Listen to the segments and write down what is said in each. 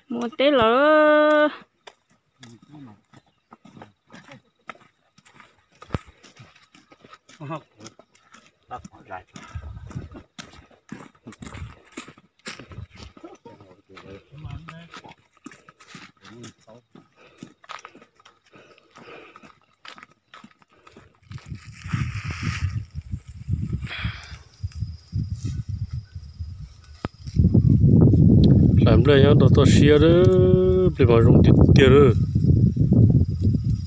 Mus teb lawm. Hlais nplej nyob rau toj siab lawm, nplej mas zoo tiag tiag lawm.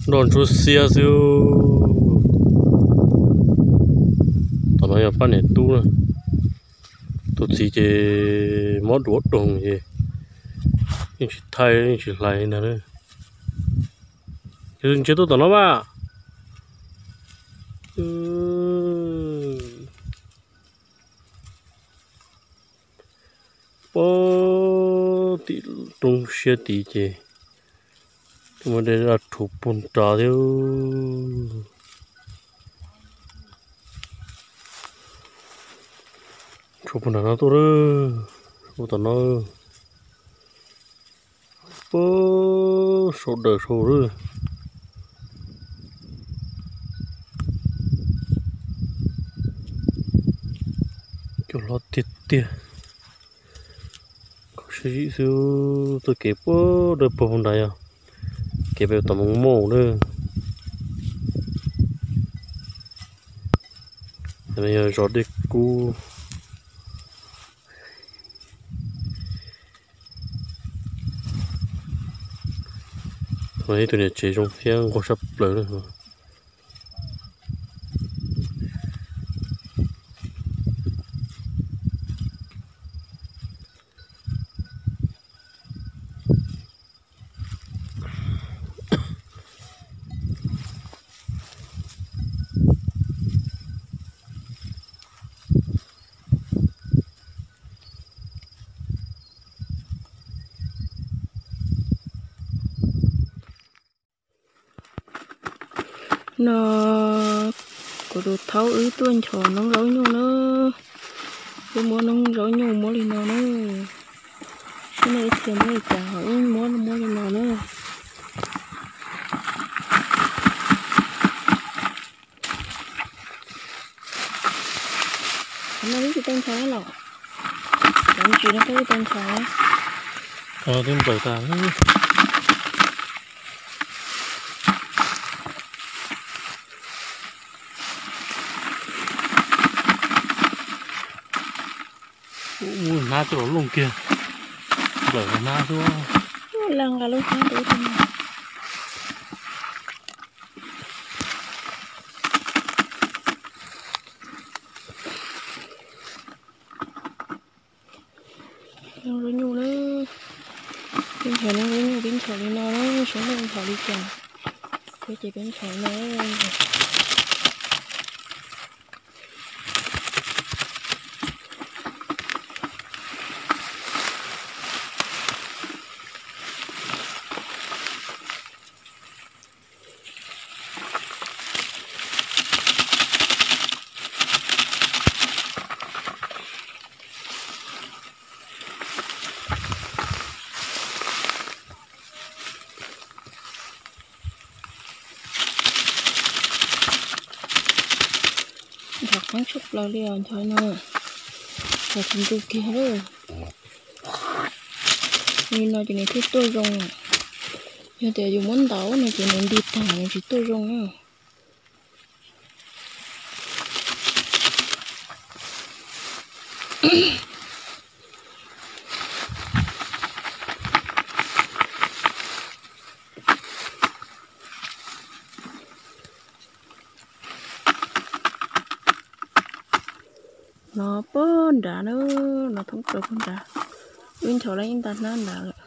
Nroj ntsuab xiab xwb. Tom no yog pab niam tub na. Tus txiv ces mob duav doog ces yeej tsis thaij yeej tsis hlais li ntag. Ces ntsia tuaj tom no mas. Pab tim roob siab tid ces muaj dej rhuav puag nrad thiab. Rhuav puag nram no tuaj lawm, rhuav tom no. Pab sau daws sau lawm. Cua hlob tiag tiag. Kho siab zim xwb, txoj kev puag dawb paug nrad yog kev pem tom Moos Mauj lawm. Yog zos dej kub. Ib tug niam tsev zoo thiab nquag sab plaws na. No kuv tus thaub wb tuaj nchos noob zaub nyuj na. Wb muab noob zaub nyuj muab li no na. Sib no ib txhia muab li cas ho wb muab muab li no na. No wb tsis tau nchos los, cov ntsis no wb tsis tau nchos. Twb nplaws tas. Hnab coj los looj kiag, nplawm hnab xwb. Leej nqa lub hnab rau ub. Noob zaub nyuj na, peb nchos noob zaub nyuj peb nchos li no na, saib nej nchos li cas, peb ces peb nchos li no. Nchos qeeb tshaj plaws li os, nchos no, nchos tsis ntu kiag lawm. Li no ces nws thiaj tuaj zoo. Yog tias yus muab ntaus no ces nws nti tag nws tsis tuaj zoo na. No puag nrad na, no thoob plaws puag nrad. Wb nchos lawm ib nta hnab nrad lawm.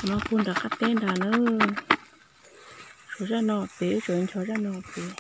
No puag nram qab teb nrad na. Tshuav zaj no pem, wb tseem nchos zaj no pem.